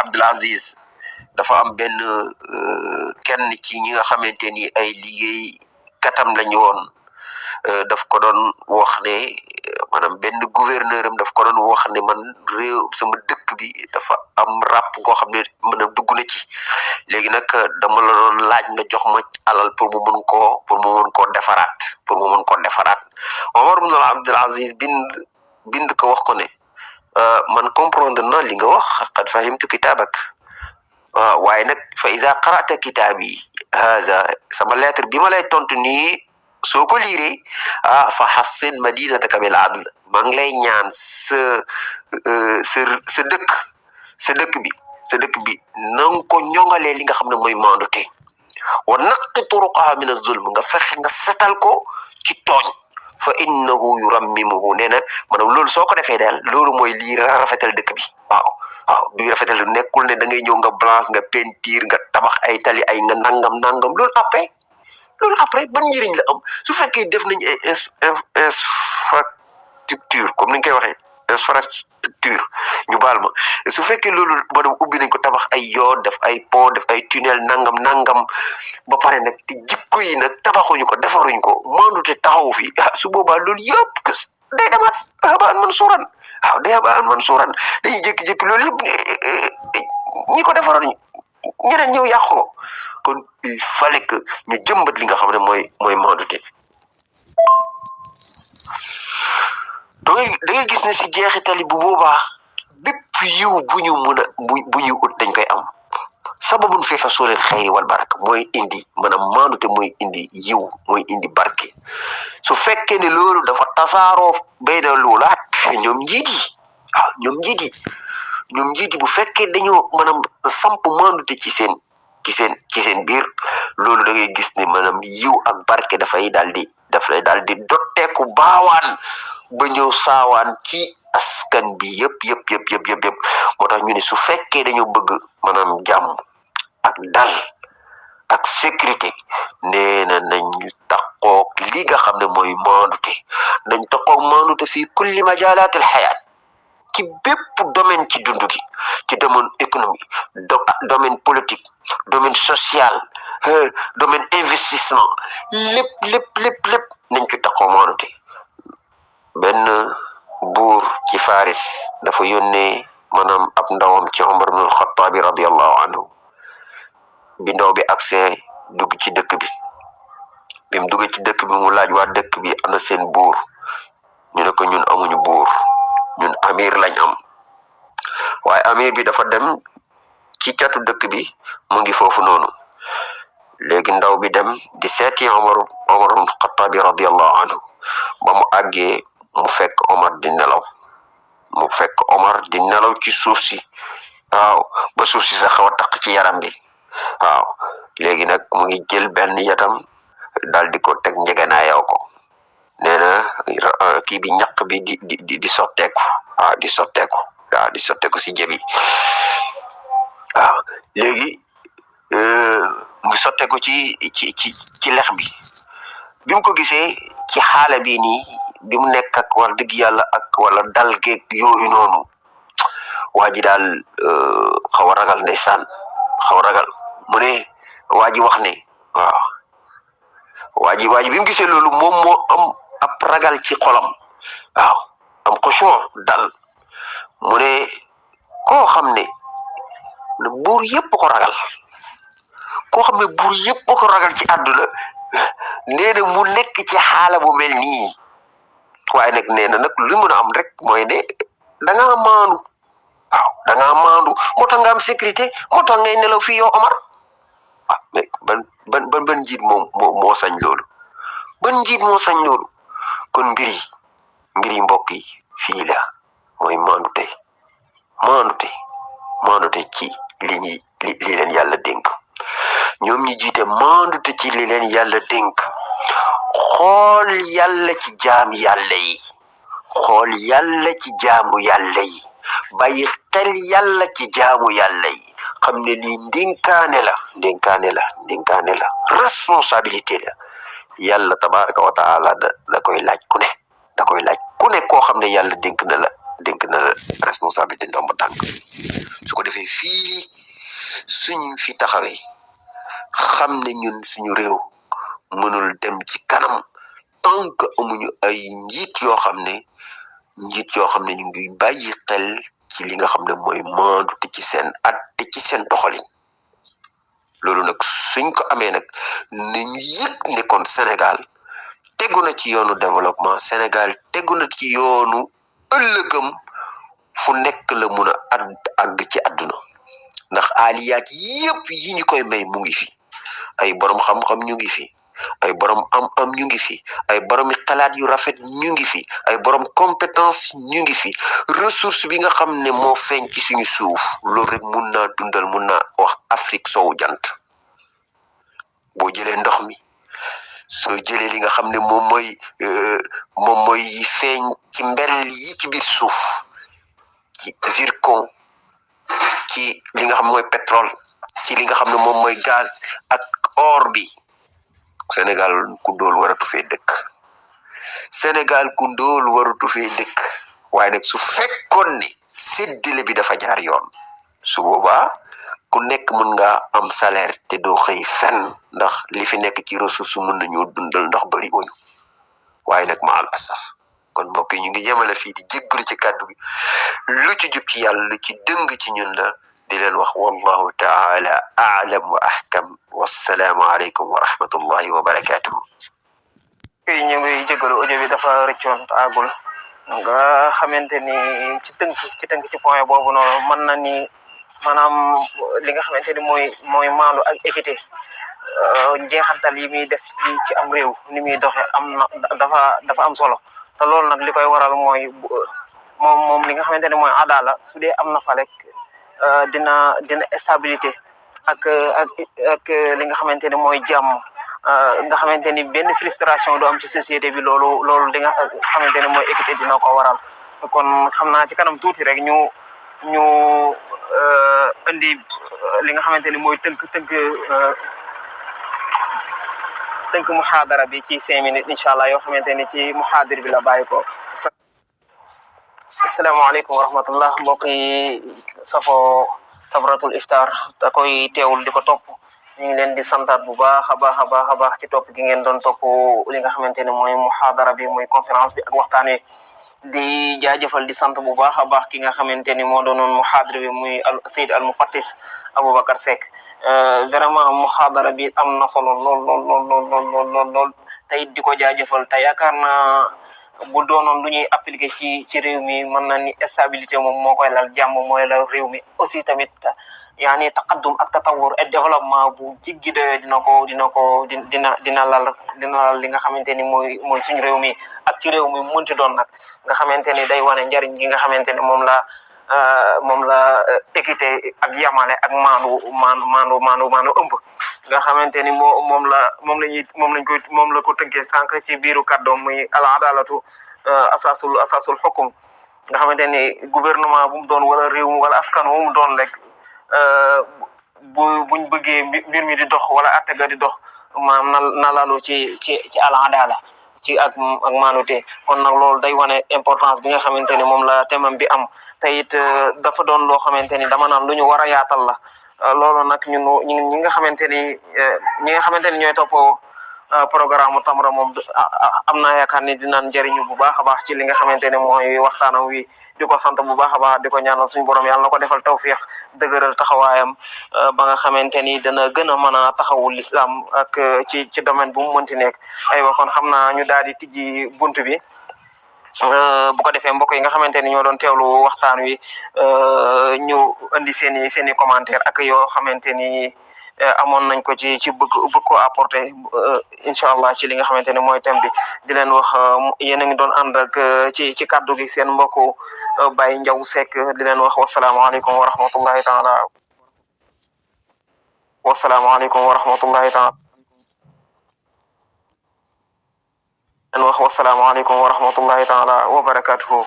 Abdul Aziz dafa am benn kenn ci ñi nga xamante ni ay liggéey katam lañu woon daf ko doon wax ne maanaam benn gouverneur am daf ko doon wax ne man réew sama dëkk bi dafa am ràpp koo xam ne maanaam dugg na ci léegi nag dama la doon laaj nga jox ma alal pour mu mun koo defaraat Omar ibn Abdul Aziz bind ko wax ko ne man comprendre na li nga wax qad fahimtu kitabak waaye nag fa iza qara'ta kitaabi haza sama lettre bi ma lay tontu nii soo ko liiree fa hassin madinataka bil adl maa ngi lay ñaan sa dëkk bi nang ko ñongalee li nga xam ne mooy maandute wa naqi turuqaha min az-zulm nga fexe nga setal ko ci tooñ fa innahu yurammimuhu nee na maanaam loolu soo ko defee daal loolu mooy lii rafetal dëkk bi waaw duy rafetal nekkul ne da ngay ñëw nga blanche nga peinture nga tabax ay tali ay nga nangam loolu après ban njëriñ la am su fekkee def nañ ay infrastructure comme ni nga koy waxee infrastructure ñu baal ma su fekkee loolu maanaam ubbi nañ ko tabax ay yoon def ay pont def ay tunnel nangam ba pare nag te jikko yi nag tabaxuñu ko defaruñ ko mandute taxaw fi su boobaa loolu yëpp day demaat habaan mansuuran day habaan mansuuran dañuy jékki-jékki loolu yëpp ñi ko defaroon ñeneen ñëw yàq ko kon il fallait que ñu jëmbat li nga xam ne mooy mandute da ngay gis ne si jeexitali bu boobaa bépp yiw bu ñu ut dañ koy am sababun fi husulil xayri wal baraka mooy indi maanaam maandute mooy indi yiw mooy indi barke su fekkee ne loolu dafa tasaaroo bayna luulaat ñoom njiit yi bu fekkee dañoo maanaam samp maandute ci seen biir loolu da ngay gis ne maanaam yiw ak barke dafay daal di dotteeku baawaan ba ñëw saawaan ci askan bi yëpp moo tax ñu ne su fekkee dañoo bëgg maanaam jàmm ak dal ak sécurité nee na nañ taqoog li nga xam ne mooy maandute nañ taqoog maandute fi kulli majalatil xayaat ci bépp domaine ci dund gi ci domaine économie domaine politique domaine social domaine investissement lépp nañ ci taqoog maandute benn buur ci Faris dafa yónnee maanaam ab ndawam ci Umar ibn al-Khattab radiyallahu anhu bi ndaw bi accès dugg ci dëkk bi bi mu duggee ci dëkk bi mu laaj waa dëkk bi ana seen buur ñu ne ko ñun amuñu buur ñun amir lañ am waaye amir bi dafa dem ci catu dëkk bi mu ngi foofu noonu léegi ndaw bi dem di seeti Umar ibn al-Khattab radiyallahu anhu ba mu àggee mu fekk Omar di nelaw ci suuf si ba suuf si sax xaw a taq ci yaram bi léegi nag mu ngi jël benn yatam daal di ko teg njëgënaayaw ko nee na kii bi ñaq bi di sotteeku di sotteeku si jëbi léegi mu ngi sotteeku ci lex bi bi mu ko gisee ci xaala bii nii bi mu nekk ak wax dëgg yàlla ak wala dal geeg yooyu noonu waa ji daal xaw a ragal ndeysaan mu ne waa ji wax ne waa ji bi mu gisee loolu moom moo am ab ragal ci xolam am xushuun dal mu ne koo xam ne buur yëpp ko ragal ci àdduna nee na mu nekk ci xaala bu mel nii waaye nag nee na nag lu mën a am rek mooy ne da ngaa maandu moo tax nga am sécurité moo tax ngay nelaw fii yow Omar mais ban njiit moo sañ loolu kon mbir yi mbokk yi fii la mooy maandute ci li leen yàlla dénk ñoom ñi jiite maandute ci li leen yàlla dénk xool yàlla ci jaamu yàlla yi bàyyi xel yàlla ci jaamu yàlla yi xam ne lii ndénkaane la responsabilité la yàlla tabaraka wa taala da koy laaj ku ne koo xam ne yàlla dénk na la responsabilité ndomb tànk su ko defee fii fi taxawee xam ne ñun suñu réew mënul dem ci kanam tant que amuñu ay njiit yoo xam ne ñu ngi bàyyi xel ci li nga xam ne mooy maandu te ci seen at te ci seen doxalin loolu nag suñ ko amee nag nañu yëg ne kon Sénégal tegu na ci yoonu développement Sénégal tegu na ci yoonu ëllëgam fu nekk la mun a àgg ci àdduna ndax aliyaat yëpp yi ñu koy may mu ngi fi ay borom xam-xam ñu ngi fi ay borom am ñu ngi fi ay borom xalaat yu rafet ñu ngi fi ay borom compétence ñu ngi fi ressource bi nga xam ne moo feeñ ci suñu suuf loolu rek mun naa dundal mun naa wax Afrique sowu jant boo jëlee ndox mi soo jëlee li nga xam ne moom mooy feeñ ci mbel yi ci biir suuf ci zircon ci li nga xam mooy pétrole ci li nga xam ne moom mooy gaz ak or bi Sénégal ku ndóol waratu fee dëkk Sénégal ku ndóol waratu fee dëkk waaye nag su fekkoon ne séddale bi dafa jaar yoon su boobaa ku nekk mën nga am salaire te doo xëy fenn ndax li fi nekk ci ressource mën nañoo dundal ndax bari wuñu waaye nag ma al asaf kon mbokk yi ñu ngi yemale fii di jéggalu ci kàddu gi lu ci jub ci yàlla lu ci dëng ci ñun la di leen wax wallahu taala aalam wa ahkam wassalaamu aleykum wa rahmatullahi wa barakatuhu ñu ngi jéggalu audio bi dafa rëccoon agul nga xamante ni ci tënk ci point boobu noonu mën na ni maanaam li nga xamante ni mooy maandu ak équité njeexantal yi muy def ci am réew ni muy doxe dafa am solo te loolu nag li koy waral mooy moom li nga xamante ni mooy adala su dee am na fa rek dina stabilité ak li nga xamante ni mooy jàmm nga xamante ni benn frustration du am ci société bi loolu li nga xamante ni mooy équité dina ko waral kon xam naa ci kanam tuuti rek ñu indi li nga xamante ni mooy tënk muhaadara bi ci 5 minutes incha allah yoo xamante ni ci muhaadir bi la bàyyi ko. asalaamaaleykum wa rahmatullah mbokk yi safo sabratul iftar te koy teewul di ko topp ñu ngi leen di santaat bu baax a baax ci topp gi ngeen doon topp li nga xamante ne mooy muhaadara bi mooy conférence bi ak waxtaan wi di jaajëfal di sant bu baax a baax ki nga xamante ni moo doonoon muhaadara bi muy Seyd al Mufattis Aboubacar Seck vraiment muhaadara bi am na solo lool te it di ko jaajëfal te yaakaar naa bu doonoon lu ñuy appliquer ci réew mi mën na ni stabilité moom moo koy lal jàmm mooy lal réew mi aussi tamit yaani taqaddum ak tatawur et développement bu jiggi doyoo dina lal li nga xamante ni mooy suñu réew mi ak ci réew mi mënti doon nag nga xamante ni day wane njariñ gi nga xamante ni moom la équité ak yamale ak maandu ëmb nga xamante ni moom la ko tënkee sànq ci biiru kàddoom muy al adalatu asasul xukum nga xamante ni gouvernement bu mu doon wala réew mi wala askan wu mu doon rek buñ bëggee mbir mi di dox wala atte ga di dox maanaam na lalu ci al adala ci ak maanute kon nag loolu day wane importance bi nga xamante ni moom la thème bi am te it dafa doon loo xamante ni dama naan lu ñu war a yaatal la loolu nag ñi nga xamante ni ñooy topp programme Tamra moom am naa yaakaar ni dinaan njëriñu bu baax a baax ci li nga xamante ne mooy waxtaanam wi di ko sant bu baax a baax di ko ñaanal suñu borom yàlla na ko defal tawfiq dëgëral taxawaayam ba nga xamante ni dana gën a mën a taxawul l'islam ak ci domaine bu mu mënti nekk aywa kon xam naa ñu daal di tijji bunt bi bu ko defee mbokk yi nga xamante ni ñoo doon teewlu waxtaan wi ñu indi seeni commentaire ak yoo xamante ni amoon nañ ko ci bëgg ko apporter incha allah ci li nga xamante ne mooy thème bi di leen wax yéen a ngi doon ànd ak ci kàddu gi seen mbokku Baye Ndiaw Seck di leen wax wasalaamaaleykum wa rahmatullahi taala wa barakatuhu